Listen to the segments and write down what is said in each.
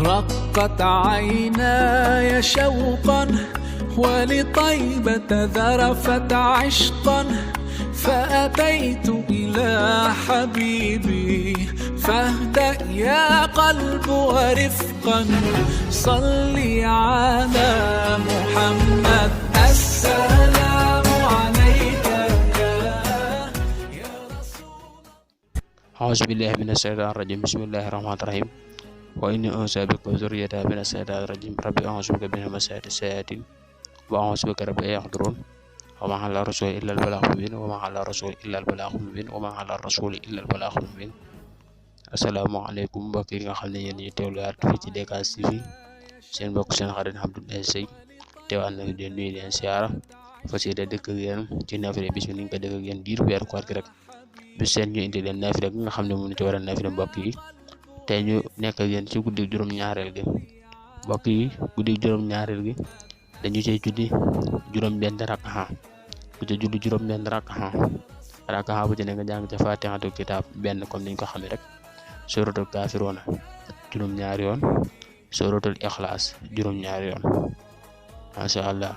رقت عيناي شوقا ولطيبة ذرفت عشقا فأتيت إلى حبيبي فاهدأ يا قلب ورفقا صلي على محمد السلام عليك يا رسول. أعوذ بالله من الشيطان الرجيم. بسم الله الرحمن الرحيم. وإني أعوذ بك وذريتها من الشيطان الرجيم. ربي أعوذ بك من همزات الشياطين وأعوذ بك ربي أن يحضرون. وما على الرسول إلا البلاغ المبين وما على الرسول إلا البلاغ المبين وما على الرسول إلا البلاغ المبين. asalaamaaleykum mbokk yi nga xam ne yéen ñi teewluwaat fii ci DKS TV seen mbokk seen xarit Abdoulaye Seye teewaat na di nuyu leen siyaara fas yéene dëkk ak yéen ci naafile bis bi ni ñu ko dëkk ak yéen diiru weeru koor gi rek bis seen ñu indi leen naafile gi nga xam ne moom la ci war a naafile mbokk yi tey ñu nekk ak yéen ci guddi juróom-ñaareel gi mbokk yi guddi juróom-ñaareel gi dañu cey julli juróom-benn rakka bu ca julli juróom-benn rakka bu ci ne nga jàng ca Faatihatu kitaab benn comme niñ ko xamee rek suratul kaafiruuna juróom-ñaari yoon suratul ixlaas juróom-ñaari yoon macha allah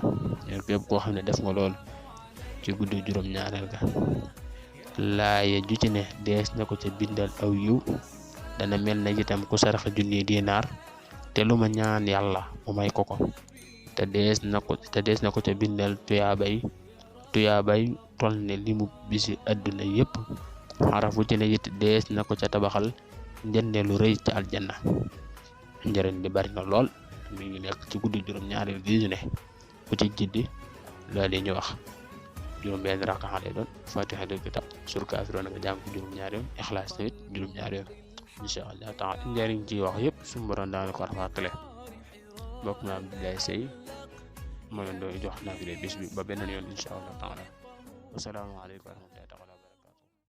képp koo xam ne def nga loolu ci guddi juróom-ñaareel ga laaye ju ci ne dees na ko ca bindal aw yiw dana mel na itam ku saraxa junni dinaar te lu ma ñaan yàlla mu may ko te dees na ko ca bindal tuyaabay tol ne limu bisi àdduna yépp xaraf wu ci ne it dees na ko ca tabaxal njënde lu rëy ca aljanna njëriñ li bari na lool mi ngi nekk ci guddi juróom-ñaareel gi ñu ne ku ci jiddi loolu ñu wax juróom-benn rakka lay doon Faatihatu kitaab sur kaafiruuna nga jàng ko juróom-ñaari yoon Ixlaas tamit juróom-ñaari yoon incha allah taala njëriñ ci wax yëpp suñu borom daana ko rafetale mbokk mi Abdoulaye Seye moo leen doon jox naafile bis bi ba beneen yoon incha allah taala wasalaamaaleykum wa rahmatulah